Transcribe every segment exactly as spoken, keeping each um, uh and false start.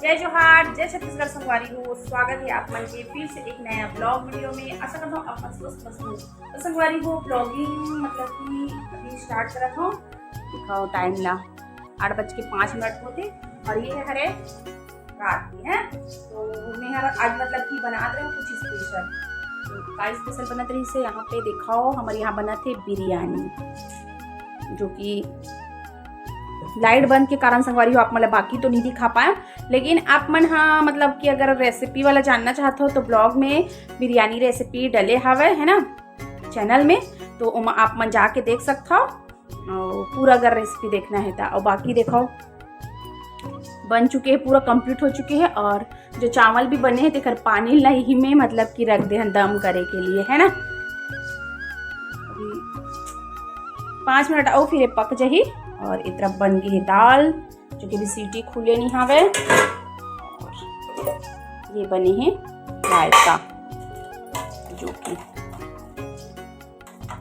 जय जोहार, जय छत्तीसगढ़ संगवारी हो। स्वागत है आप मन के फिर से एक नया ब्लॉग वीडियो में। आशा करता हूँ आप मन स्वस्थ मस्त हो। तो संगवारी हो, ब्लॉगिंग मतलब कि अभी स्टार्ट करत हूँ। दिखाओ टाइम ला, आठ बज के पाँच मिनट होते और ये हरे रात के हैं। तो मैं हर आज मतलब कि बनात रहे हूँ कुछ स्पेशल। तो का स्पेशल बनत रही से यहाँ पे दिखाओ, हमारे यहाँ बनत है बिरयानी, जो कि लाइट बंद के कारण संगवारी हो आप मतलब बाकी तो नहीं दिखा पाए, लेकिन आप मन हाँ मतलब कि अगर रेसिपी वाला जानना चाहते हो तो ब्लॉग में बिरयानी रेसिपी डले हवे है ना चैनल में, तो ओमा आप मन जाके देख सकत हो। और पूरा अगर रेसिपी देखना है तो, और बाकी देखो बन चुके हैं, पूरा कंप्लीट हो चुके हैं। और जो चावल भी बने हैं तेकर पानी ला ही में मतलब कि रख दे हन दम करे के लिए है ना। अभी पाँच मिनट आओ फिर ये पक जाही। और इतना बन गई है दाल, जो कि अभी सीटी खुले नहीं हवे। और ये बने हैं रायता, जो कि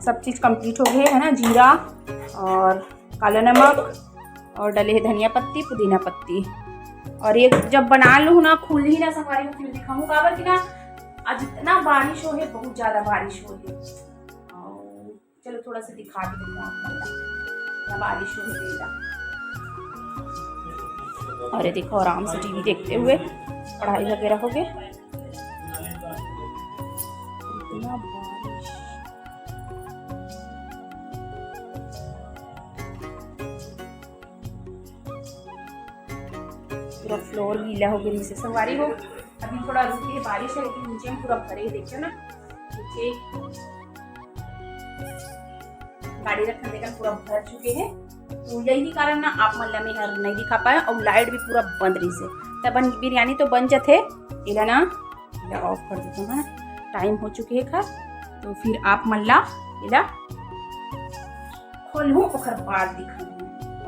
सब चीज कंप्लीट हो गए है ना। जीरा और काला नमक और डले है धनिया पत्ती, पुदीना पत्ती। और ये जब बना लूँ ना, खुल ही ना संगवारी हो, फिर दिखाऊँ काबर कि ना आज इतना बारिश हो है, बहुत ज्यादा बारिश हो है। और चलो थोड़ा सा दिखा देती हूँ आप लोगों को, इतना बारिश हो है। और ये देखो आराम से टीवी देखते हुए पढ़ाई वगैरह हो गए। इतना बारिश। पूरा फ्लोर गीला हो गया नीचे संगवारी हो। अभी थोड़ा रुकी है बारिश है, लेकिन नीचे में पूरा भरे ही, देखियो ना नीचे गाड़ी रखने देकर पूरा भर चुके हैं। तो यही कारण ना आप मन ला मैं हर नहीं दिखा पाए और लाइट भी पूरा बंद रही से। तब बिरयानी तो बन जथे, इला ना, इला ऑफ कर देते हैं, टाइम हो चुके है खा। तो फिर आप मन ला इला खोलहूँ, ओकर बाद दिखाऊँ।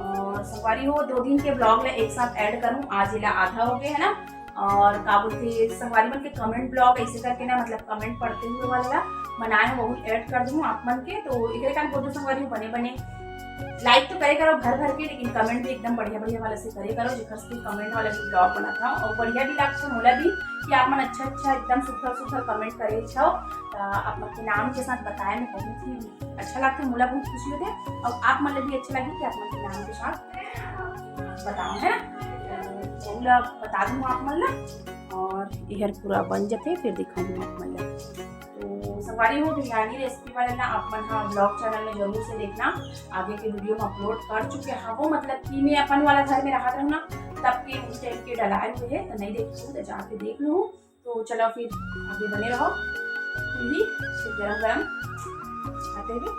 और संगवारी हो, दो दिन के ब्लॉग ला एक साथ ऐड करूँ, आज इला आधा हो गया है ना। और का बोलते संगवारी मन के कमेंट ब्लॉग ऐसे करके ना, मतलब कमेंट पढ़ते हुए वाला बनाए हूँ, वही ऐड कर दूँ आप मन के। तो एकरे कारण बोलते संगवारी हो, बने बने लाइक तो करे करो भर भर के, लेकिन कमेंट भी एकदम बढ़िया बढ़िया वाला से करे करो, जेकर से कमेंट वाला भी ब्लॉग बनत हव और बढ़िया भी लगता मोला भी कि आप मन अच्छा अच्छा एकदम सुघर सुघर कमेंट करे छव। त आप मन के नाम के साथ बताए में बहुत ही अच्छा लगता है, मोला बहुत खुशी होती है और आप मन ला भी अच्छा लगे कि आप मन के नाम के साथ बताओ है ना। तो ओला बता दूँ आप मन ला। और इहर पूरा बन जथे, फिर दिखाऊँ आप मन ला। तो संगवारी हो, बिरयानी रेसिपी वाले ना आप मन हा ब्लॉग चैनल में जरूर से देखना, आगे के वीडियो में अपलोड कर चुके हैं वो, मतलब कि मैं अपन वाला घर में रहत रहूँ ना, तब के उस टाइम के डलाए हुए है, तो नहीं देखे हो तो जाके देख लो। तो चलो फिर आगे बने रहो, पूरी फिर गरम गरम खाते हुए।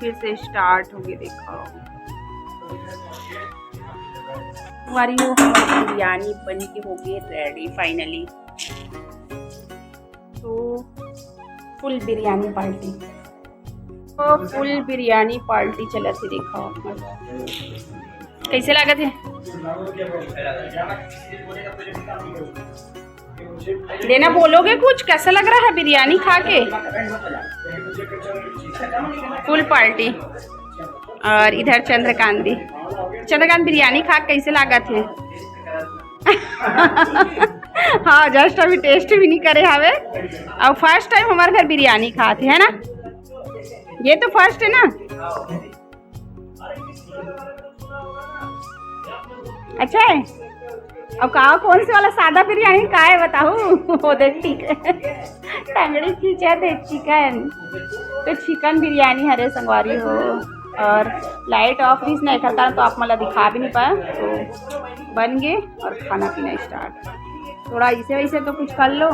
फिर से स्टार्ट हो गए, देखो हमारी वो बिरयानी बन के हो गई रेडी फाइनली। तो फुल बिरयानी पार्टी, तो फुल बिरयानी पार्टी चलत हे, देखो कैसे लागत है। देना बोलोगे कुछ, कैसा लग रहा है बिरयानी खा के? फुल पार्टी। और इधर चंद्रकांत भी। चंद्रकांत, बिरयानी खा के कैसे लागत है? हाँ, जस्ट अभी टेस्ट भी नहीं करे हवे, और फर्स्ट टाइम हमारे घर बिरयानी खाते है ना, ये तो फर्स्ट है ना। अच्छा है। अब का, कौन से वाला सादा बिरयानी का है बताओ? वो देख, ठीक है, टंगड़ी खींचा थे चिकन, तो चिकन बिरयानी हरे संगवारी हो। और लाइट ऑफ रहीस ना, एकर कारण तो आप मन ला दिखा भी नहीं पाए। तो बन गए और खाना पीना स्टार्ट। थोड़ा ऐसे वैसे तो कुछ कर लो।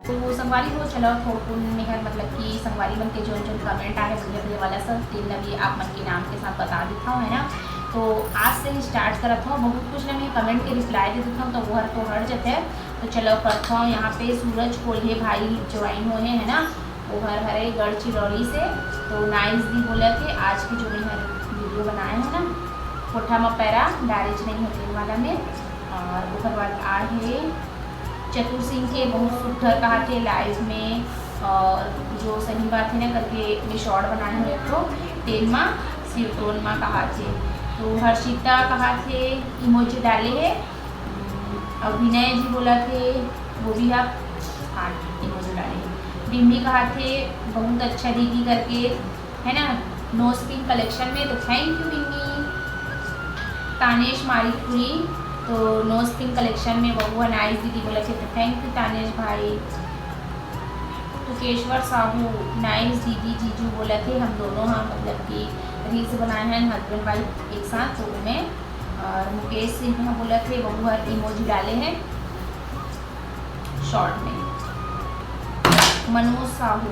तो संगवारी हो, चलो थोड़कुन मेहर मतलब कि संगवारी मन के जोन जोन कमेंट आहे बढ़िया बढ़िया वाला सब, तेन ला भी आप मन के नाम के साथ बता देता हूँ, है ना। तो आज से ही स्टार्ट करत हूँ, बहुत कुछ ला मैं कमेंट के रिप्लाई दे देता हूँ, तो वो हर तो हट जाते हैं। तो चलो करता हूँ, यहाँ पे सूरज कोल्हे भाई ज्वाइन हुए हैं, है ना, वो हर हरे गढ़चिरौली से। तो नाइस दी बोला थे आज की जो मैं हर वीडियो बनाए हो ना, कोठा में पैरा डारेज नहीं होते वाला में। और ओकर बाद आहे चतुर सिंह के बहुत सुघर कहा थे लाइव में, और जो सही बात है ना करके मैं शॉर्ट बनाए हूँ एक ठो। तेन मा सिर टोन मा कहाथे। तो हर्षिता कहाथे, इमोजी डाले हे। अभिनय जी बोलथे, वो भी आप हार्ट इमोजी डाले हे। बिम्मी कहाथे, बहुत अच्छा दीदी करके, है ना, नोज पिन कलेक्शन में। तो थैंक यू बिम्मी। तानेश मारिकपुरी, तो नोज पिन कलेक्शन में वहू ह नाइस दीदी बोलथे, तो थैंक यू तानेश भाई। तुकेश्वर साहू, नाइस दीदी जीजू बोलथे, हम दोनों ह मतलब कि रील्स बनाए हैं हस्बैंड वाइफ एक साथ, तो उमें। और मुकेश सिन्हा बोलथे, वहू हर इमोजी डाले हैं शॉर्ट में। मनोज साहू,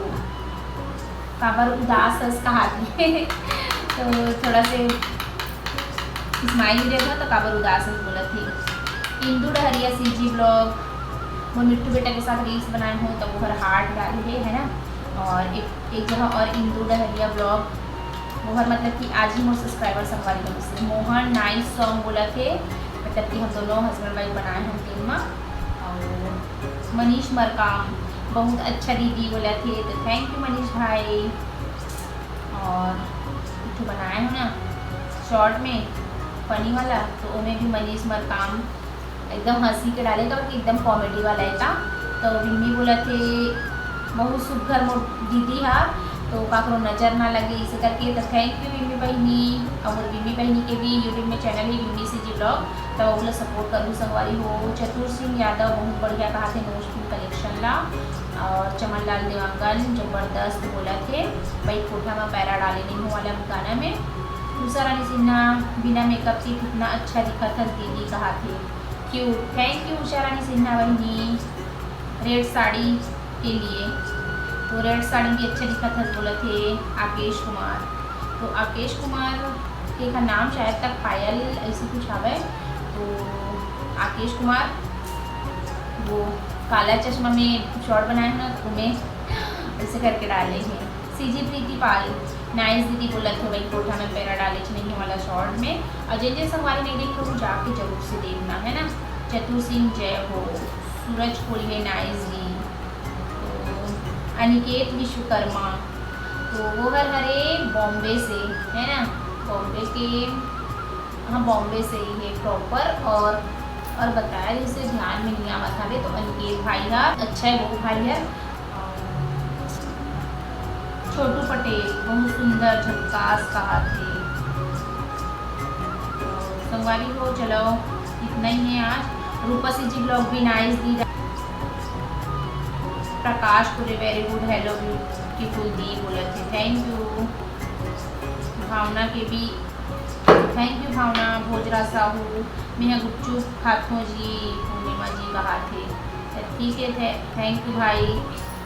काबर उदास हस कहाथे। तो थोड़ा से स्माइल ही देता तो काबर उदास हस बोलथे। इंदू डहरिया सीजी ब्लॉग, मोर मिट्टू बेटा के साथ रील्स बनाए हूँ, तो वो हर हार्ट डाले हे, है ना। और एक, एक जगह और इंदू डहरिया ब्लॉग, वो हर मतलब कि आज ही मोर सब्सक्राइबर संगवारी बनिस हे। मोहन नाइस सॉन्ग बोलथे, मतलब कि हम दोनों हस्बैंड वाइफ बनाए हैं तेन मा। और मनीष मरकाम, बहुत अच्छा दीदी बोलथे, तो थैंक यू मनीष भाई। और एक ठो बनाए हो ना शॉर्ट में फनी वाला, तो ओमे भी मनीष मरकाम एकदम हंसी के डाले, काबर कि एकदम कॉमेडी वाला हे ता। तो बिम्मी बोलथे, बहुत सुघर मोर दीदी हा, तो काकरो नजर ना लगे, इसे करके। तो थैंक यू बिम्मी बहिनी। और बिम्मी बहिनी के भी यूट्यूब में चैनल हे बिम्मी सीजी ब्लॉग, तो ओला सपोर्ट करू संगवारी हो। चतुर सिंह यादव बहुत बढ़िया कहाथे नोज पिन कलेक्शन ला। और चमन लाल देवांगन जबरदस्त बोलथे, बइठ कोठा में पैरा डाले नहीं हो वाला गाना में। उषा रानी सिन्हा, बिना मेकअप के कितना अच्छा दिखत हस दीदी कहाथे। क्यूट, थैंक यू उषा रानी सिन्हा बहिनी, रेड साड़ी के लिए। तो रेड साड़ी में भी अच्छा दिखत हस बोलथे आकेश कुमार। तो आकेश कुमार के का नाम शायद तक पायल ऐसे कुछ हवय। तो आकेश कुमार वो काला चश्मा में शॉर्ट बनाए हो ना, तो ओमे ऐसे करके डाले हैं। सीजी प्रीति पाल, नाइस दीदी बोलथे, बइठ कोठा में पैरा डाले च नहीं वाला शॉर्ट में। और जिन जिन संगवारी नहीं देखे हो, जाके जरूर से देखना, है ना। चतुर सिंह जय हो, सूरज कोलिये नाइस जी, तो अनिकेत विश्वकर्मा, तो वो हर हरे बॉम्बे से, है ना, बॉम्बे के, हाँ, बॉम्बे से ही है प्रॉपर। और, और बताया, उसे ध्यान में नहीं आवत हवे, तो अनिकेत भाई हर अच्छा है, वो भाई हर। छोटू पटेल बहुत सुंदर झक्कास कहाथे। संगवारी हो, चलो, इतना ही है आज। रूपा सीजी ब्लॉग भी नाइस दी। प्रकाश पूरे वेरी गुड, हेलो ब्यूटीफुल दी बोलथे, थैंक यू। भावना के भी थैंक यू भावना। भोजरा साहू, मेहा गुपचुप खाथों जी, पूर्णिमा जी कहाथे। तो ठीक है, थे-, थैंक यू भाई।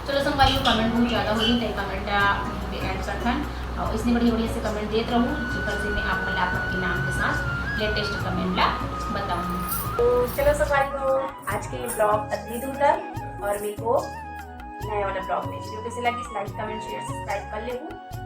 चलो संगवारी हो, कमेंट बहुत ज़्यादा हो रही, तो कमेंट यहीं पे एंड करथन। और इसने बढ़िया बढ़िया से कमेंट देत रहू, जेकर से मैं आप मन ला आप मन के नाम के साथ लेटेस्ट कमेंट ला बताऊँ। तो चलो संगवारी हो, आज के ब्लॉग अतनी दूर तक, और मेरे को नया वाला ब्लॉग में वीडियो कैसे लगी, लाइक, कमेंट, शेयर, सब्सक्राइब कर लेहू।